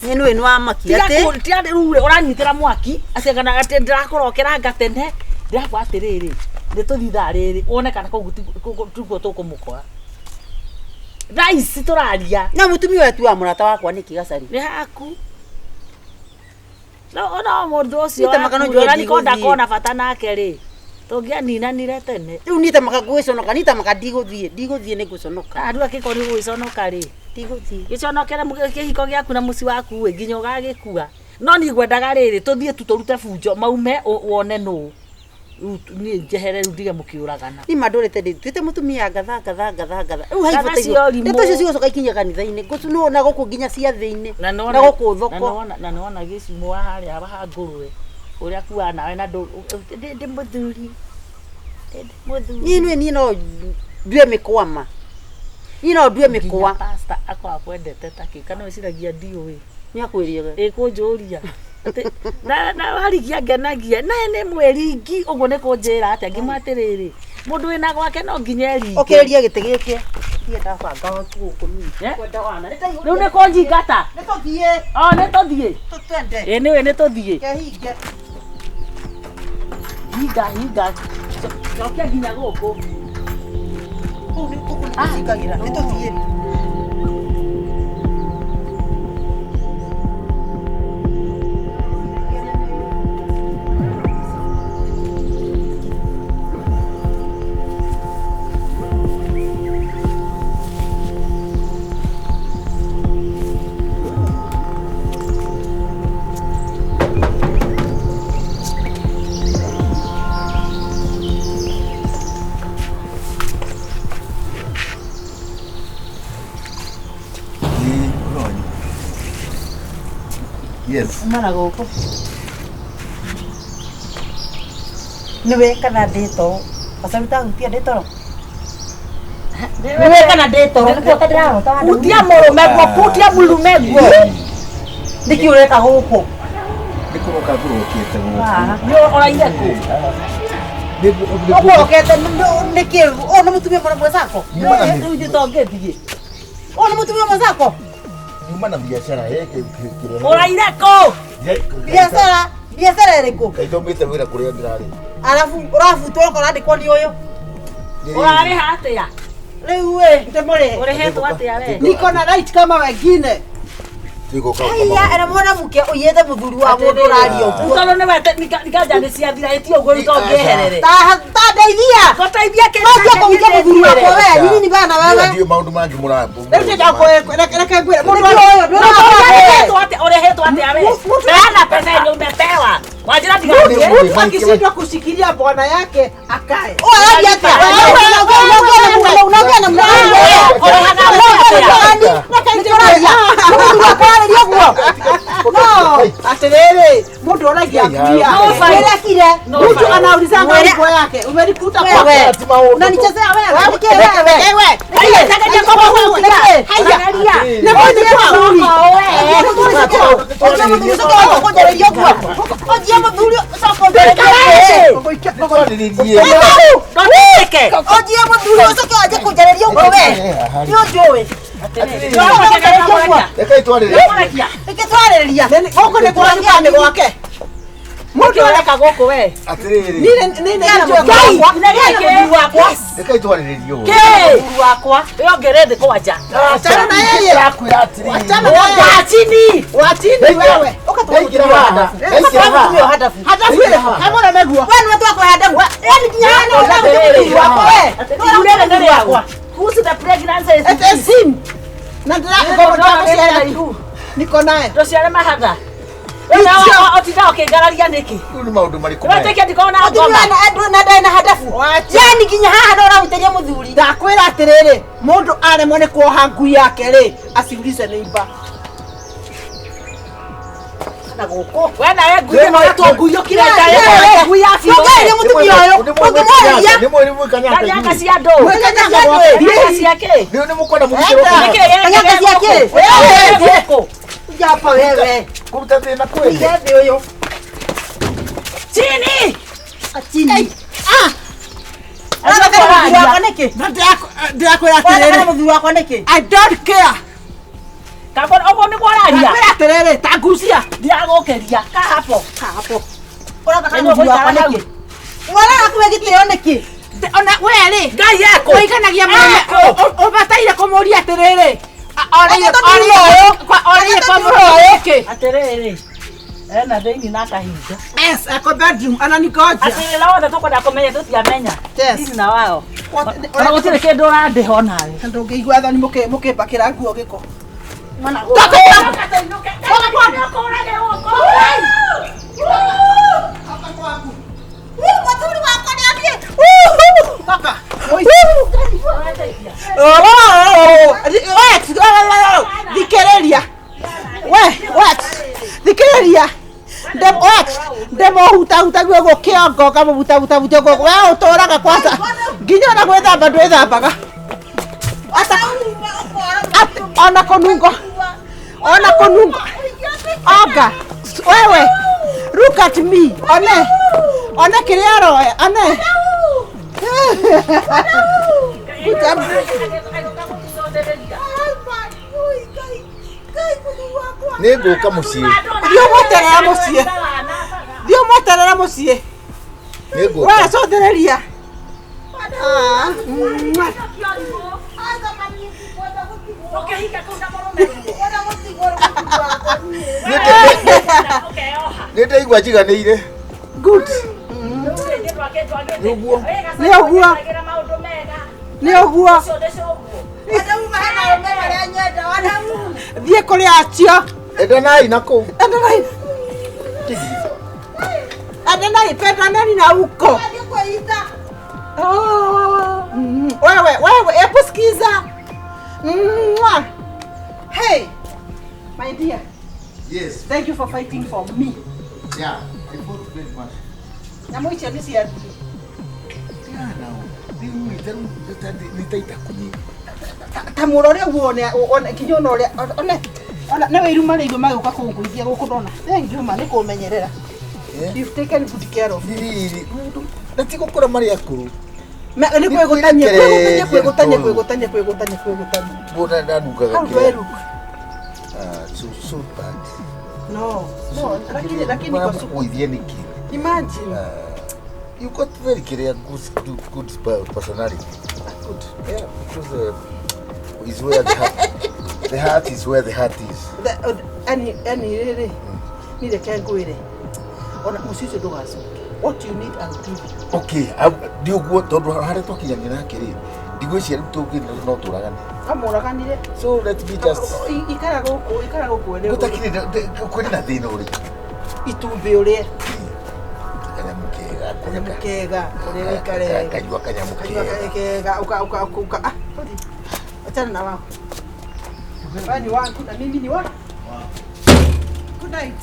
Nĩ nĩ nĩ wamaki Tiga atĩ tiga rĩu rĩ ũranyitĩra mwaki atĩ kana atĩ ndĩrakũrokera ngatene ndĩrakwa atĩrĩrĩ nĩ tũthiĩ thaa rĩrĩ wone kana kũu tikuo tũkũmũkora thaa ici tũraria. Na mũtumia ũyũ atuaga mũrata wakwa nĩkĩ gacaru? Nĩ haku no no mũndũ ũcio Niĩ ta makano waku njũĩ ũrĩa niko ndigũthiĩ. ndakona bata nake rĩ tũngĩaninanire tene. Rĩu niĩ ta maka ngwĩconoka, niĩ ta maka ndigũthiĩ, ndigũthiĩ nĩ ngũconoka. Rĩu angĩkorwo nĩ gũgĩconoka rĩ Ndigũthiĩ. Gĩconokere kĩhiko gĩaku na mũciĩ waku ĩ nginya ũgagĩkua. No niĩ ngwendaga rĩrĩ tũthiĩ tu tũrute bunjo maume wone nũ. Rĩu niĩ njehere rĩu ndige mũkĩũragana. Niĩ ma ndũrĩte ndĩtuĩte mũtumia ngatha ngatha ngatha ngatha. Rĩu hai Ngatha batairwo. cia ũrimũ. Ndeto icio cigũcoka ikinye kanitha-inĩ. Ngũcunwo na gũkũ nginya ciathĩ-inĩ. Na Na nĩwona gũkũ na thoko. nĩwona na nĩwona gĩcumũ wa harĩa ha ngũrwe ũrĩa akuaga nawe na ndũ ndĩ mũthuri. Ndĩ mũthuri. Niĩ nĩ niĩ no ndue mĩkwa ma. Niĩ no ndue Nginya mĩkwa. pastor akoragwo akwendete takĩ kana wĩciragia ndiũĩ. Nĩ akwĩrire. Ĩ kũnjũria atĩ na warigia ngenagia naye nĩ mwĩringi ũguo nĩ kũnjĩra atĩa ngĩmwĩra atĩrĩrĩ mũndũ wĩna gwake no nginya eringe. Ũkĩrĩria gĩtĩ gĩkĩ. Ndiĩ ndabanga gũkũ niĩ. Eh? Kwenda wana. Rĩu nĩ kũnjingata. Nĩ tũthiĩ. O nĩ tũthiĩ. Tũtwende. Ĩ nĩwe nĩ tũthiĩ. Kehinge. Hinga hinga. Cokia nginya gũkũ. Kũu nĩ gũkũ nĩ gũcingagĩra. Nĩ tũthiĩ. Yes. Uma na gũkũ. Nĩwe kana ndĩ toro. Gacaru tahutia ndĩ toro. Nĩwe kana ndĩ toro. Nĩkĩo ta ndĩrarota wa Hutia mũrũme guo, hutia mũrũme guo. Nĩkĩ ũreka gũkũ? Nĩ kũroka ngũrokete gũkũ. Nĩ ũraire kũ? Ũkũrokete nĩkĩ? Ũyũ nĩ mũtumia mwana mwenzako? Nyuma na Rĩu ithuĩ tũngĩthiĩ. Ũyũ nĩ mũtumia mwenzako? Nyuma na biacara kĩrehe. Ũraire kũ? Biacara, biacara ĩrĩkũ? Kaĩ ndaumĩte wĩra kũrĩa ndĩrarĩ. Arabu ũrabutwo ũrandĩkwo nĩ ũyũ. Ũrarĩha atĩa? Rĩu ĩ, ndĩmũrĩhe. Ũrĩhĩtwo atĩa we? Niko na right kama wengine. Tigũka Haiya, ena mwanamke ũiyĩte mũthuri wa mũndũ ũraria Rĩu ũguo. tondũ nĩwe nikanja nĩ ciathira ĩti ũguo rĩu tongĩeherere. Ta ndeithia. Ngũteithia kĩ? Watua kũhutia mũthuri wakwa we, nini ni bana wewe. Ndiũĩ maũndũ mangĩ mũra. Rĩu reke ngwĩre mũndũ Nĩkĩ ũyũ Ũrĩhĩtwo atĩa? Ũrĩhĩtwo atĩa we? Peana pesa yenye umepewa. Wanjĩra ndigathiĩ. mtu akishindwa kushikilia bwana yake akae. Ũyũ araria atĩa? Unaongea na mgani? Ũrĩhaga atĩa? Nĩkũraria. Mũthuri wakwa ararĩria ũguo. No, atĩrĩrĩ, mũndũ oragia Yeah. mbia. No fight. Wĩrekire. No Mtu fight. anaulizanga Mwere- nguo yake, umelikuta Wewe. kwako. Unanichezea wewe. Nĩkĩ wewe? Wewe. Haiya, tegeria kwa Nĩkĩ? Haiya. Tegeria. Nĩ mũndũ kwa Twarĩrĩrie. Ndũtĩke. Ojie mũthuri ũcoke wanjie kũnjarĩria ũguo we. Nĩ ũnjũĩ. Rekei twarĩrĩrie. Ũrekia. Nĩkĩ twarĩrĩria? Gũkũ nĩ kwa nĩ gwake. Mũndũ ũreka gũkũ we. Atĩrĩrĩ. Nĩ Ngai, mũthuri wakwa. Rekei twarĩrĩrie ũhoro. Kĩ? Mũthuri wakwa. Wĩongerere thĩ kwanja. Achana na yeye. Ndĩrakwĩra atĩrĩrĩ. Achana na yeye. Kaa chini. Wachini wewe. Ndaingĩra haha. Ndaingĩra haha. Hadafu. Hadafu ile. Hamona meguo. We nĩwe twakwa hadafu. Yaani nginya haha no ũrahutia mũthuri wakwa we. Ihu rĩrĩ nĩ rĩakwa. Kuhusu the pregnancy is It is him. Na ndĩrakũgomba ihu. Niko naye. Ndũciare mahatha. Ũtinda ũkĩngararia nĩkĩ? Rĩu nĩ maũndũ marĩkũ maya? Wetĩkia ndikorwo na Mũtumia ngoma. na ndarĩ na hadafu. Wacha. Yaani nginya haha no ũrahutĩria mũthuri. Ndakwĩra atĩrĩrĩ, mũndũ aremwo nĩ kuoha ngui yake rĩ, aciulize neighbor. Na gũkũ. We nawe ngui ĩno ĩtwo ngui ũkireta ĩno ngui ya biũ. Ũngĩarĩria mũtumia ũyũ, ũngĩmwarĩria. Nĩ mwĩrĩ mwĩ Kanyaka Kanyaka inyuĩ. cia andũ. Kanyaka cia andũ. Kanyaka cia kĩ? Nĩ mũkwenda mũgitĩrwo Enda. Nĩkĩ gĩkĩ Kanyaka cia kĩ? Gĩkĩ gũkũ. Kuja hapa wewe. kũruta thĩna kwene. Ige thĩ ũyũ. Chini. Chini. Ah. Ũrathaka na mũthuri wakwa nĩkĩ? Na ndĩrakwĩra Ũrathaka na atĩrĩrĩ, mũthuri wakwa nĩkĩ? I don't care. Kaba oguo nĩguo ũraria. Kwĩra atĩrĩrĩ ta ngucia. Ndiragũkĩria. Ka hapo. Ka hapo. Ũroka Nĩguo kana mũthuri wakwa gũikara nĩkĩ? Waraga kũhe gĩtĩo nĩkĩ? Ona we rĩ. Ngai ekũ. Ũiganagia mũrũme ũbataire kũmũria atĩrĩrĩ. Orĩire kwa mũrũme nĩkĩ? Atĩrĩrĩ. Ena thĩinĩ na akahinga. Yes, ako bedroom ananigoja. Atĩrĩrĩ na wothe tũkwenda kũmenya tũtiamenya. Yes. Ndini na wao. Ona gũtirĩ kĩndũ ũrandĩha onawe. Ndũngĩigua thoni mũkĩmbakĩra nguo gĩko. Mwana Mũthuri wakwa nĩ athiĩ. Toka. Thikĩrĩria. We, what? Thikĩrĩria. Ndĩmũhutahutaguo ũguo kĩongo ngamũhutahutahutia ũguo. We ũtũraga kwanza nginya ona gwĩthamba ndwĩthambaga. Ona kũnungo. Ona kũnungo. Oga. Wewe. Look at me. One. One kĩrĩa aroya. One. Nĩ ngũka mũciĩ. Thiĩ ũmweterera mũciĩ. Thiĩ ũmweterera mũciĩ. Nĩ ngũka. We cũthĩrĩria. Nĩ ndaigua njiganĩire. Good. Nĩguo. Nĩ ũguo. Nĩ ũguo. Thiĩ kũrĩ acio. Endanai na kũu. Endanai. Endanai, pendaneni na huko. Oh. Wewe, wewe, hebu sikiza. Mwah. Hey, my dear. Yes. Thank you for fighting for me. Yeah, I fought very much. Nyamũ icio nĩ ciathiĩ. Nĩ ta itakunyi. Ta mũrore ũguo one nginya ona ũrĩa one ona nĩ wĩiru marĩigua magĩũka kũngũithia gũkũ ndona. Thank you ma nĩ kũmenyerera. You've taken good care of me. Rĩrĩ, na ti gũkũra marĩ akũrũ. Nĩ kwĩgũtania kwĩgũtania kwĩgũtania kwĩgũtania kwĩgũtania kwĩgũtania. Mbona ndanungaga How do I look? So so bad. No, no, lakini lakini kwa suku. Kuithia nĩkĩ? Imagine. You got very clear good good personality. Good. Yeah, because is where the heart, the heart is where the heart is. Any any rĩrĩ ni reke ngwĩre. Ona mũciĩ ũcio ndũgacoke. What you need I'll give you. Okay, ndi ũguo tondũ harĩa twakinyania nake rĩ, ndigwĩciria rĩu tũngĩ no tũragane. Kamũraganire. So let me just Ikara gũkũ, ikara gũkũ ene. Gũtakĩrĩ kwĩrĩ na thĩna ũrĩkũ? Itumbĩ ũrĩe. Kanyamũ kega, Kanyamũ kega, ũrĩa wĩikare. Kanyua kanyamũ Kanyua kega. kega, uka uka uka ah, rudi. Achana na wao. Wewe ni wangu na mimi ni wako. Good night.